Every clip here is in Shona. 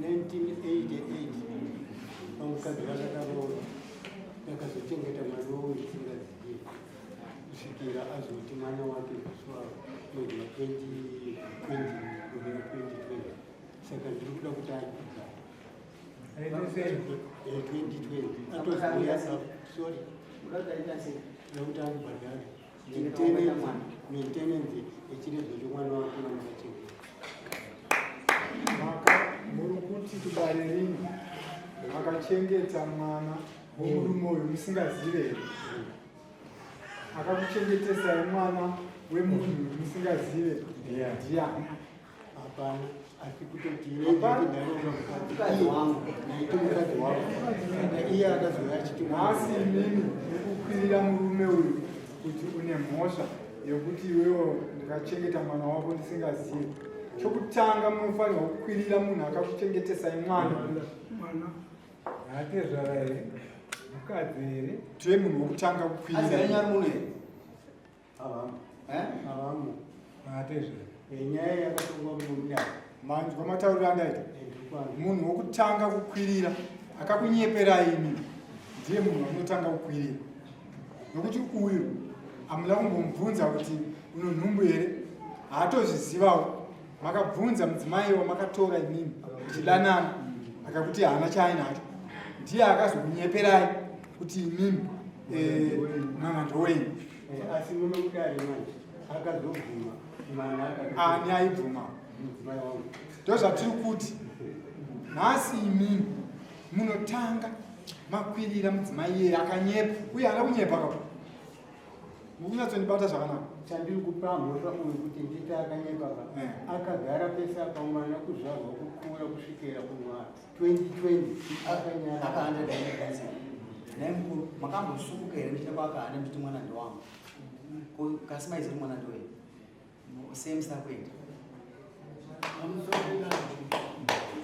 1988 pamukadzi vandakaroora. Ndakazochengeta mwana wangu ndisingazivi kusvikira azoti mwana wake zuva mwedzi wa 2020, gore ra 2020. Saka ndiri kuda kuti andibhadhare. 2020 atozouya, sorry, nekuti andibhadhare maintenance yechiredzwa chomwana wake wandakachengeta. Maka muri kuti kudare rini makachengeta mwana womurume uyu musingazive here? Akakuchengetesai mwana wemunhu uyu musingazive ndiani? Hapana, asi kutoti Hapana. ndaroora mukadzi wangu, naiti mukadzi wangu, saka iye akazouya achiti Nhasi imimi mukukwirira murume uyu kuti une mhosva yekuti iwewo ndikachengeta mwana wako ndisingazivi. Chokutanga munofanirwa kukwirira munhu akakuchengetesai mwana. Atezvara here? Mukadzi here? Ndiye munhu wokutanga kukwirira. Azanyari muno here? Havamo. Eh? Havamo. Atezvara. Nyaya yakatongwa mudare. Manzwa matauriro andaita? Ndikwana. Munhu wokutanga kukwirira akakunyeperai imi ndiye munhu wamunotanga kukwirira, nokuti uyu hamuna kumbomubvunza kuti uno nhumbu here, haatozvizivawo. Makabvunza mudzimai wamakatora imimi muchidanana, akakuti haana chaainacho. Ndiye akazokunyeperai kuti imimi mwana ndowenyu. Asi muno mudare manje akazobvuma mwana. Ani aibvuma? Mudzimai wangu. Ndozvatiri kuti nhasi imimi munotanga makwirira mudzimai iyeye akanyepa, uye haana kunyepa ka. Mukunyatsondibata zvakanaka? Chandiri kupa mhosva uyu kuti nditi akanyepa ka, akagara pese apa, mwana kuzvarwa, kukura, kusvikira kumwa 2020 akanyara. Akahanda ndaingazi. Naye mukuru, makambosukuka here muchienda kwakahanda muchiti mwana ndewangu? Ko kasi maiziva kuti mwana ndewenyu? Sei musina kuenda?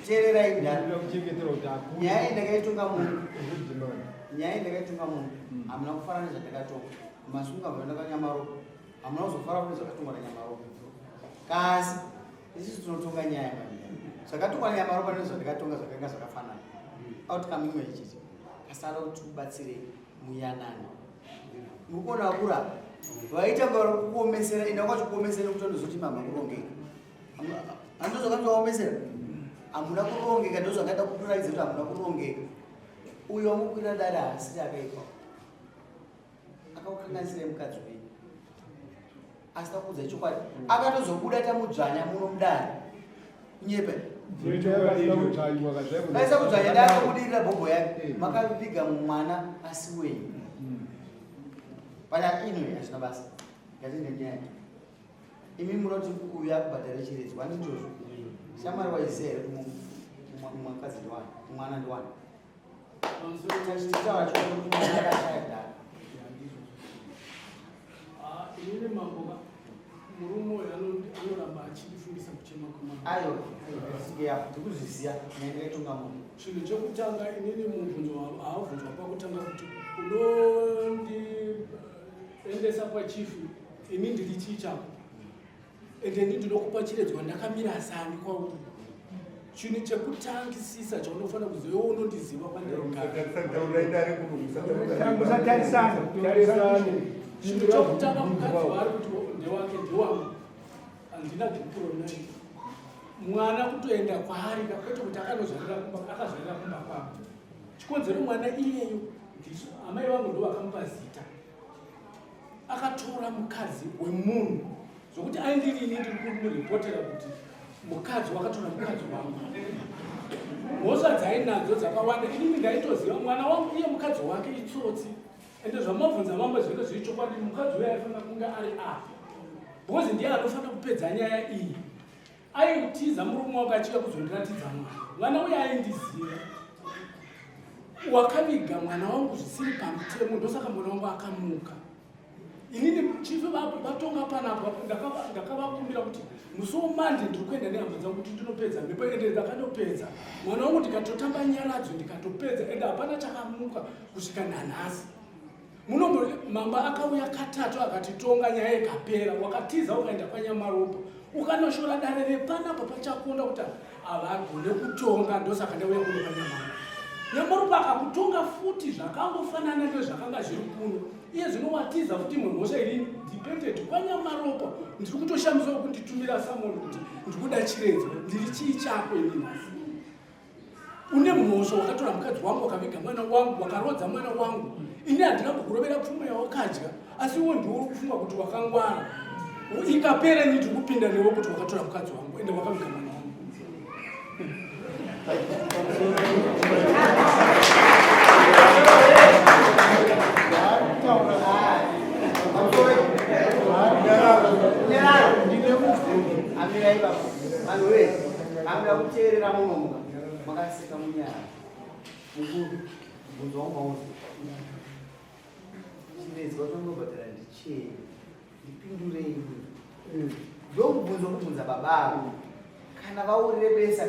Teererai ndani. Ndinoda kuchengetera kuti akure. Nyaya iyi ndakaitonga munhu. Zvedzimai. Nyaya iyi ndakaitonga munhu. Hamuna kufara nezvandakatonga. Masunga vaenda kwaNyamaropa. Hamuna kuzofara kune zvakatongwa naNyamaropa. Kasi isusu tinotonga nyaya panyaya. Zvakatongwa naNyamaropa nezvandakatonga zvakanga zvakafanana. Outcome imwe ichiti. Pasara kuti ubatsire muyanani. Muri kuona vakura vaita kunge vari kukuomesera, enda kwachikuomesera nekuti andozoti mama kurongeka. Andozvakandiwaomesera. Hamuna kurongeka, ndozvakaita kukuratidza kuti hamuna kurongeka. Uyo wamukwira dare haasiri akaipa. Akakukanganisirai mukadzi wenyu. Asina kuudza chokwadi. Akatozobuda tamudzvanya muno mudare. Kunyepa. Vaisa kudzvanya dare akabudirira bhobho yake. Makaviga mwana asi wenyu. Panya ino hazvina basa. Ngatinde nyaya. Imi munoti uyu akubhadhara chiredzwa, handizvozvo? Shamwari, waiziva here kuti mukadzi ndiwani? Mwana ndiwani? Tachitaura chokwadi kuti mwana akashaya kudhara. Ah, inini mambo ka, murume uyu anoramba achindifungisa kuchema kwemwana. Ayo, ayo, ndikuzviziva, nyaya ndakaitonga munhu. Chinhu chekutanga, inini mubvunzo haabvunzwa pakutanga kuti unondiendesa kwachifu, ini ndiri chii chako, ende ini ndinokupa chiredzwa ndakamira sani kwauri. Chinhu chekutangisisa chaunofanira kuziva, iwe unondiziva kwandinogara. Musatarisana, tarisani. Chinhu chokutanga, mukadzi waari kuti ndewake ndewangu, handina gupuro naye. Mwana kutoenda kwaari ka, kwete kuti akanozvarira kumba, akazvarira kumba kwangu. Chikonzero, mwana iyeyo ndisu amai vangu ndo vakamupa zita. Akatora mukadzi wemunhu zvokuti aindiri ini ndiri kumuripotera kuti mukadzi wakatora mukadzi wangu. Mhosva dzainadzo dzakawanda. Inini ndaitoziva mwana wangu, iye mukadzi wake itsotsi. Ende zvamabvunza mambo zvinenge zviri chokwadi. Mukadzi uyo aifanira kunge ari afa because ndiye anofanira kupedza nyaya iyi. Aitiza murume wake achiuya kuzondiratidza mwana. Mwana uyo aindiziva. Wakaviga mwana wangu zvisiri pamutemo, ndosaka mwana wangu akamuka. Inini chief vatonga panapa, ndakavakumbira kuti musi womande ndiri kuenda nehama dzangu kuti ndinopedza mhepo, ende ndakatopedza mwana wangu, ndikatotamba nyaradzo, ndikatopedza, ende hapana chakamuka kusvika nanhasi. Munombo mambo akauya katatu akatitonga, nyaya ikapera. Wakatiza ukaenda kwaNyamaropa, ukanoshora dare repanapa pachakonda kuti Havagone kutonga, ndosaka ndauya kuno kwaNyamaropa. Nyamaropa akakutonga futi zvakangofanana nezvakanga zviri kuno. Iye zvino watiza futi imwe mhosva iri dependent kwaNyamaropa. Ndiri kutoshamiswa kunditumira summon kuti ndikuda chiredzwa. Ndiri chii chako ini nhasi? Une mhosva, wakatora mukadzi wangu, wakaviga mwana wangu, wakarodza mwana wangu. Ini handina kukurovera pfuma yawakadya, asi iwe ndiwe uri kufunga kuti wakangwara. Ikapera ini ndiri kupinda newe kuti wakatora mukadzi wangu ende wakaviga mwana wangu. Amirai baba. Vanhu wee. Amira kuteerera munomuka. Makaseka munyara. Mukuru. Mubvunzo wangu waunzi. Chiredzwa chanobhadhara ndichei? Ndipindurei. Ndomubvunzo kubvunza baba avo. Kana vaurire besa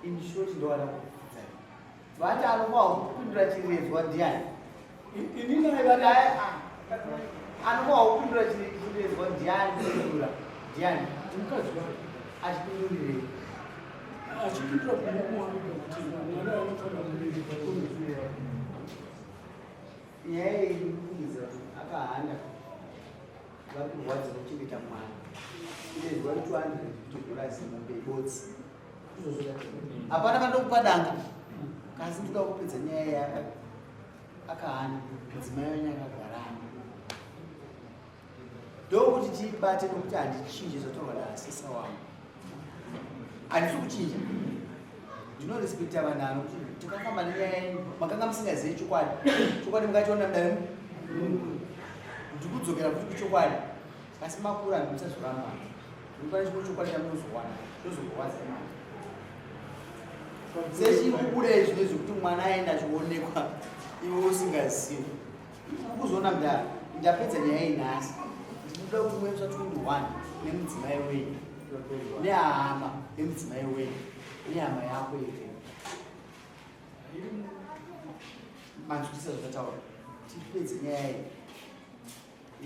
in short ndowana kubvunza. Vati anofawo kupindura chiredzwa ndiani? Ini naye vari Anofawo kupindura chiredzwa ndiani? Kupindura ndiani? Mukadzi wangu. Achipindurirei? Achipindura kumurume wangu kuti mwana anofanira kubereka. Nyaya iyi iri kuti akahanda vari kurwadza kuchengeta mwana. Chiredzwa 250 dollars mombe ibotsi. Hapana vandokupa danga. Kasi ndoda kupedza nyaya yaka akahanda mudzimai wenyu akagarana. Ndokuti tiibate nokuti handichinje zvatorwa naasisa wangu. Handisi kuchinja. Ndinorespekta vanhu ava nokuti takafamba nenyaya yenyu makanga musingazivi chokwadi. Chokwadi mukachiona mudare ndikudzokera futi kuchokwadi. Asi makura handimusazoramba. Ndikupane chimwe chokwadi chamunozowana chozorwadza manje. Sechikubuda izvi nezvekuti mwana aenda achionekwa iwe usingazivi. Ukuzoona mudare ndapedza nyaya iyi nhasi. Ndinoda kuti muendeswa 21 nemudzimai wenyu nehama yemudzimai wenyu nehama yako iyo. Manzwisisa zvakataura. Tipedze nyaya iyi.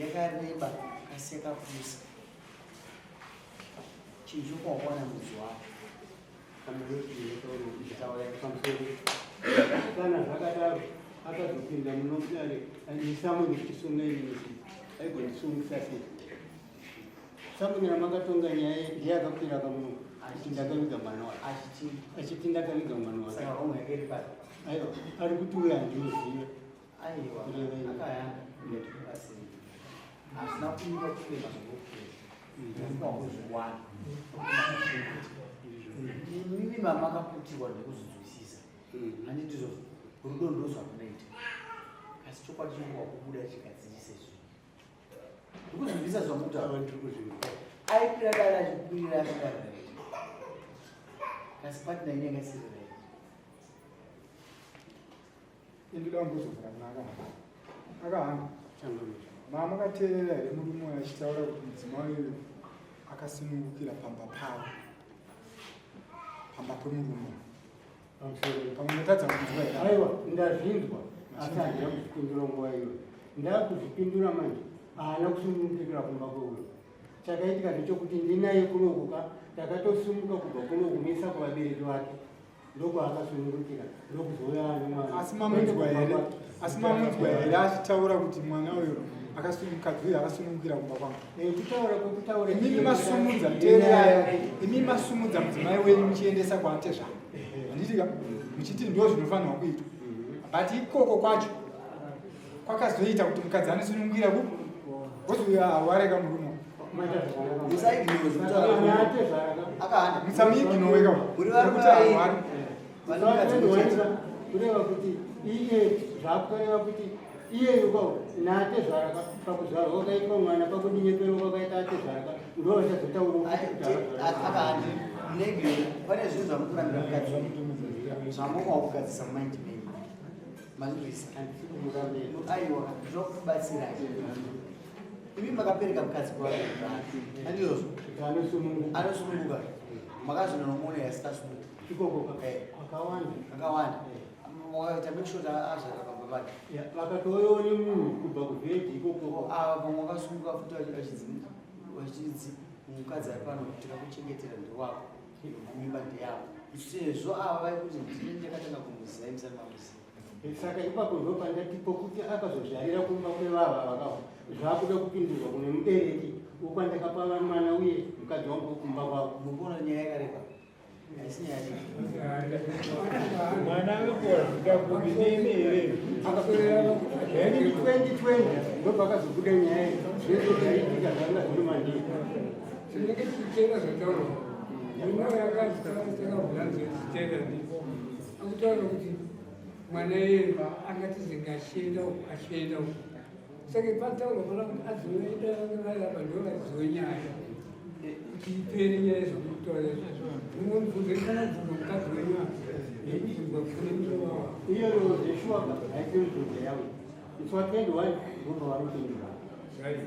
Yakareba kasi yakapusa. Chinhu chokuwakuwana mudzi wako. Kana zvakadaro akazopinda muno mudare andisamoni kuchisunga inini aigondisungisa sei? Samoni ramakatonga nyaya ndiye akakwira kamuno achiti ndakaviga mwana wake. Achiti ndakaviga mwana wake. Saka wrong yake iri papi? Aiwa, ari kuti uyo handinoziva. Aiwa, akayanda. Asi hazvina kuipa kurema zvokupera. Ndinofunga kuzviwana. Imimi mamakaputirwa ndekuzvinzwisisa. Handiti izvozvo rudo ndozvamunoita. Asi chokwadi chinonga kubuda chigadzirisa izvi. Ndikuzvinzwisisa zvamutaura. Ndiri kuzvinzwa. Aikwira dare achikwirira asingari right. Asi partner inenge isiri right. Indoda kumbozovhura muna akahanda. Akahanda. Mama makateerera here murume uyu achitaura kuti mudzimai uyu akasunungukira pamba pavo, pamba pemurume? Pamwe matadza kunzwa here? Aiwa, ndazvinzwa asi handina kuzvipindura nguva iyoyo. Ndakuzvipindura manje, haana kusunungukira kumba kweuyo. Chakaitika ndechekuti ndinaye kunoku ka, ndakatosumuka kubva kunoku muisa kuvabereki vake. Ndokwaakasunungukira ndokuzouya nemwana. Asi mamunzwa here? Asi mamunzwa here achitaura kuti mwana uyu mukadzi uyu akasunungukira kumba kwangu? Kutaura kwekutaura. Imimi masumudza, teererai. Imimi masumudza mudzimai wenyu muchiendesa kwaatezvara. Handiti ka? Muchiti ndo zvinofanirwa kuitwa. But ikoko kwacho kwakazoita kuti mukadzi anosunungukira ku? Wozi wareka murume. Musaignore zvinotaura. Akahanda. Musamuignore ka. Muri varume Nekuti vairi. harwari. Vane mukadzi mumwe chete. Kureva kuti iye zvakureva kuti iye yuko naatezvara pakuzvarwa kwakaitwa mwana pakudinyepero kwakaita atezvara ndo vachazotaura kuti Akahanda. Munoignore. Pane zvinhu zvamukurambira mukadzi uyu. Zvamunoda kugadzisa mumind menyu. Mazvinzwisisa? Aiwa, zvinokubatsirai. Imi makapereka mukadzi kuvabereki vake. Handizvozvo? Anosununguka. Anosununguka. Makazvinonomuona yasikasununguka. Ikoko kakawanda. Kakawanda. Wakaita make sure kuti azvara pamba pake. Vakatouyawo nemunhu kubva kuvhedhi ikoko. Ava pamwe wakasununguka futi vachinzi mukadzi ari pano tikakuchengetera ndewako, mimba ndeyako. Sezvo ava vaikuti ndini ndakatanga kumuziva, imusati mamuziva. Saka ipapo ndo pandati pokuti akazozvarira kumba kwevava vakafa, zvakuda kupindurwa kune mubereki wokwandakapa mwana uye mukadzi wangu kumba kwavo. Mukuona nyaya yakareba, haisi nyaya diki. Mwana anopora zvikakuti nini here? Then 2020 ndopakazobuda nyaya iyi. Zvese zvaiitika zvanga zviri mandiri. Tinenge tichitenda zvataurwa. Murume yakazitanga tichitenda ndipo akutaura kuti mwana iyeye angatizenge achienda uku, achienda uku. Saka pataurwa pana kuti azoenda varapa ndo vazonyaya kuti ipere nyaya zvamukutaura izvo. Mumwe mubvunzo kana kubvunza mukadzi wenyu nekubvunzwa kune murume wavo. Iyoyo zveshuwa haisi mibvunzo yavo. Musi wa 21 ndobva vanopindura. Right.